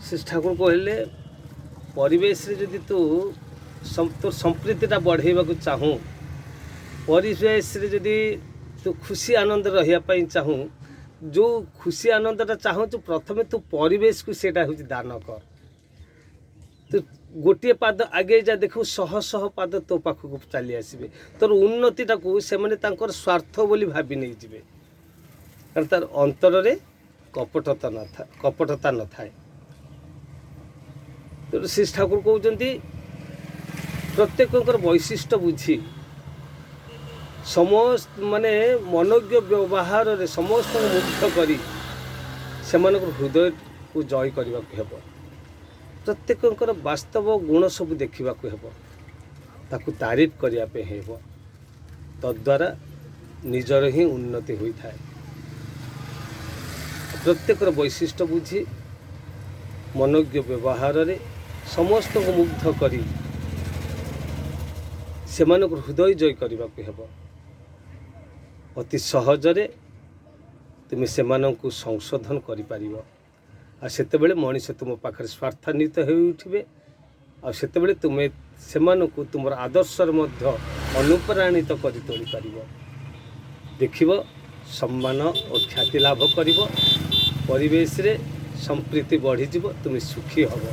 ସେ ଠାକୁର କହିଲେ, ପରିବେଶରେ ଯଦି ତୁ ତୋର ସମ୍ପ୍ରୀତିଟା ବଢ଼େଇବାକୁ ଚାହୁଁ, ପରିବେଶରେ ଯଦି ତୁ ଖୁସି ଆନନ୍ଦ ରହିବା ପାଇଁ ଚାହୁଁ, ଯେଉଁ ଖୁସି ଆନନ୍ଦଟା ଚାହୁଁଛୁ, ପ୍ରଥମେ ତୁ ପରିବେଶକୁ ସେଇଟା ହେଉଛି ଦାନ କର। ତୁ ଗୋଟିଏ ପାଦ ଆଗେଇ ଯା, ଦେଖିବୁ ଶହ ଶହ ପାଦ ତୋ ପାଖକୁ ଚାଲି ଆସିବେ। ତୋର ଉନ୍ନତିଟାକୁ ସେମାନେ ତାଙ୍କର ସ୍ୱାର୍ଥ ବୋଲି ଭାବି ନେଇଯିବେ, କାରଣ ତାର ଅନ୍ତରରେ କପଟତା ନଥାଏ। ତେଣୁ ଶ୍ରୀ ଠାକୁର କହୁଛନ୍ତି, ପ୍ରତ୍ୟେକଙ୍କର ବୈଶିଷ୍ଟ୍ୟ ବୁଝି ସମସ୍ତ ମାନେ ମନୋଜ୍ଞ ବ୍ୟବହାରରେ ସମସ୍ତଙ୍କୁ ମୁଗ୍ଧ କରି ସେମାନଙ୍କର ହୃଦୟକୁ ଜୟ କରିବାକୁ ହେବ। ପ୍ରତ୍ୟେକଙ୍କର ବାସ୍ତବ ଗୁଣ ସବୁ ଦେଖିବାକୁ ହେବ, ତାକୁ ତାରିଫ କରିବା ପାଇଁ ହେବ। ତଦ୍ୱାରା ନିଜର ହିଁ ଉନ୍ନତି ହୋଇଥାଏ। ପ୍ରତ୍ୟେକର ବୈଶିଷ୍ଟ୍ୟ ବୁଝି ମନୋଜ୍ଞ ବ୍ୟବହାରରେ ସମସ୍ତଙ୍କୁ ମୁଗ୍ଧ କରି ସେମାନଙ୍କ ହୃଦୟ ଜୟ କରିବାକୁ ହେବ। ଅତି ସହଜରେ ତୁମେ ସେମାନଙ୍କୁ ସଂଶୋଧନ କରିପାରିବ। ଆଉ ସେତେବେଳେ ମଣିଷ ତୁମ ପାଖରେ ସ୍ୱାର୍ଥାନ୍ୱିତ ହୋଇ ଉଠିବେ। ଆଉ ସେତେବେଳେ ତୁମେ ସେମାନଙ୍କୁ ତୁମର ଆଦର୍ଶରେ ମଧ୍ୟ ଅନୁପ୍ରାଣିତ କରି ତୋଳିପାରିବ। ଦେଖିବ, ସମ୍ମାନ ଓ ଖ୍ୟାତି ଲାଭ କରିବ, ପରିବେଶରେ ସମ୍ପ୍ରୀତି ବଢ଼ିଯିବ, ତୁମେ ସୁଖୀ ହେବ।